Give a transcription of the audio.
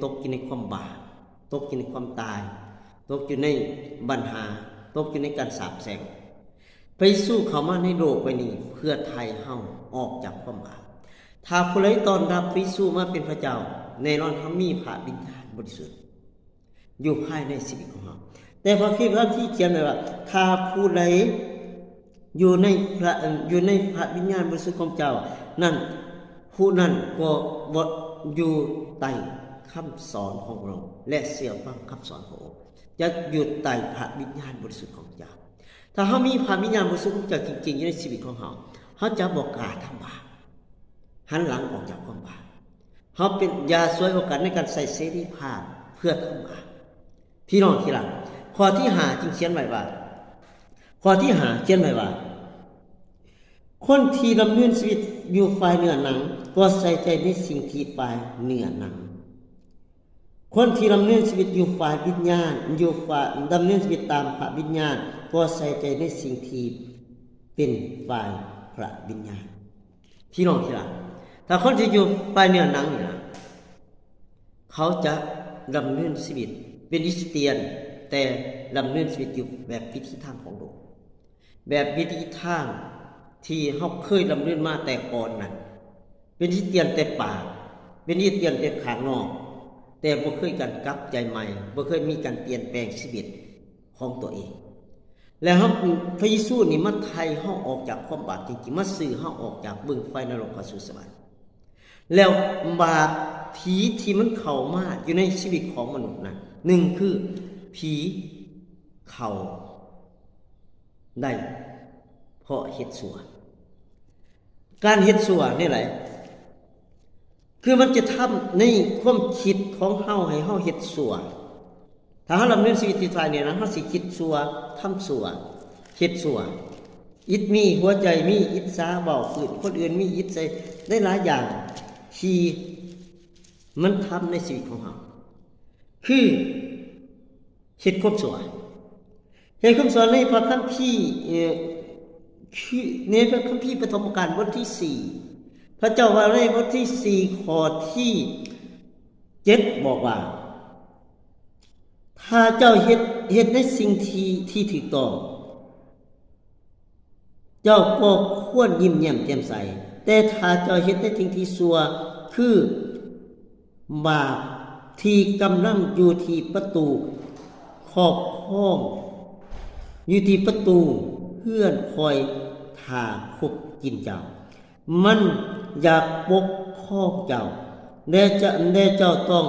ຕົກຢູ່ໃນຄວາມບາບ, ຕົກຢູ່ໃນຄວາມຕາຍ, ຕົກຢູ່ໃນບັນຫາ, ຕົກຢູ່ໃນການສາບແຊ່ງ. ພະເຢຊູເຂົ້າມາໃນໂລກໃບນີ້ເພື່ອໄຖ່ເຮົາອອກຈາກຄວາມບາບ. ຖ້າຜູ້ໃດຕ້ອນຮັບພະເຢຊູມາເປັນພະເຈົ້າ, ແນ່ນອນເຮົາມີພະວິນຍານບໍລິສຸດ ຢູ່ພາຍໃນຊີວິດຂອງເຮົາ. ແຕ່ພະຄຣິສຕະທີ່ຂຽນໄວ້ວ່າ ຖ້າຜູ້ໃດຢູ່ໃນພະ ຢູ່ໃນພະວິນຍານບໍລິສຸດຂອງເຈົ້ານັ້ນ, ຜູ້ນັ້ນກໍບໍ່ຢູ່ໃຕ້ຄຳສອນຂອງພະອົງ ແລະ ເຊື່ອຟັງຄຳສອນຂອງພະອົງ, ຈະຢູ່ໃຕ້ພະວິນຍານບໍລິສຸດຂອງເຈົ້າ. ຖ້າເຮົາມີພະວິນຍານບໍລິສຸດຂອງເຈົ້າຈິງໆ ຢູ່ໃນຊີວິດຂອງເຮົາ, ເຮົາຈະບໍ່ກ້າທຳບາບ, ຫັນຫຼັງອອກຈາກຄວາມບາບ. ເຮົາເປັນ ຢ່າສວຍໂອກາດໃນການໃຊ້ເສລີພາບເພື່ອທຳບາບ. ພີ່ນ້ອງທີ່ລັກ, ຂໍ້ທີຫ້າຈຶ່ງຂຽນໄວ້ວ່າ, ຂໍ້ທີຫ້າຂຽນໄວ້ວ່າ, ຄົນທີ່ດຳເນີນຊີວິດຢູ່ຝ່າຍເນື້ອໜັງ ກໍໃສ່ໃຈໃນສິ່ງທີ່ຝ່າຍເນື້ອໜັງ. ຄົນທີ່ດຳເນີນຊີວິດຢູ່ຝ່າຍວິນຍານ, ຢູ່ຝ່າຍ ດຳເນີນຊີວິດຕາມພະວິນຍານ ກໍໃສ່ໃຈໃນສິ່ງທີ່ເປັນຝ່າຍພະວິນຍານ. ພີ່ນ້ອງທີ່ລັກ, ຖ້າຄົນທີ່ຢູ່ຝ່າຍເນື້ອໜັງນີ້ນະ, ເຂົາຈະດຳເນີນຊີວິດເປັນຄຣິສຕຽນ, ແຕ່ດຳເນີນຊີວິດຢູ່ແບບວິທີທາງຂອງໂລກ, ແບບວິທີທາງທີ່ເຮົາເຄີຍດຳເນີນມາແຕ່ກ່ອນນັ້ນ, ເປັນຄຣິສຕຽນແຕ່ປາກ, ເປັນຄຣິສຕຽນແຕ່ຂ້າງນອກ, ແຕ່ບໍ່ເຄີຍການກັບໃຈໃໝ່, ບໍ່ເຄີຍມີການປ່ຽນແປງຊີວິດຂອງຕົວເອງ. ແລະ ເຮົາ ພະເຢຊູນີ້ມາໄຖ່ເຮົາອອກຈາກຄວາມບາບຈິງໆ, ມາຊື້ເຮົາອອກຈາກບຶງໄຟນະລົກເຂົ້າສູ່ສະຫວັນ. ແລ້ວບາບຜີທີ່ມັນເຂົ້າມາຢູ່ໃນຊີວິດຂອງມະນຸດນັ້ນ, ໜຶ່ງຄືຜີເຂົ້າໄດ້ເພາະເຮັດຊົ່ວ. ການເຮັດຊົ່ວແນວໃດ? ຄືມັນຈະທຳໃນຄວາມຄິດຂອງເຮົາໃຫ້ເຮົາເຮັດຊົ່ວ. ຖ້າເຮົາດຳເນີນຊີວິດທີ່ຖ່າຍນີ້ນະ, ເຮົາຊິຄິດຊົ່ວ, ທຳຊົ່ວ, ເຮັດຊົ່ວ, ອິດມີຫົວໃຈມີອິດສາ, ເວົ້າຟື້ນຄົນອື່ນ, ມີອິດໃສ່ຫຼາຍໆຢ່າງທີ່ມັນທຳໃນຊີວິດຂອງເຮົາ, ຄືເຮັດຄວາມຊົ່ວ. ເຮັດຄຳສອນໃນພະຄຳພີ ເອີ ຄືໃນພະຄຳພີປະຖົມມະການບົດທີສີ່ ພະເຈົ້າວ່າໃນບົດທີສີ່ ຂໍ້ທີເຈັດ ບອກວ່າ ຖ້າເຈົ້າເຮັດ ເຮັດໃນສິ່ງທີ່ ທີ່ຖືກຕ້ອງ ເຈົ້າກໍຄວນຍິ້ມແຍ້ມແຈ່ມໃສ, ແຕ່ຖ້າເຈົ້າເຮັດໃນສິ່ງທີ່ຊົ່ວ ຄືບາບທີ່ກຳລັງຢູ່ທີ່ປະຕູ ຄອບຄອງຢູ່ທີ່ປະຕູເຮືອນຄອຍຖ້າຄົບກິນເຈົ້າ, ມັນຢາກປົກຄອງເຈົ້າ, ແລະ ເຈົ້າ ແລະ ເຈົ້າຕ້ອງ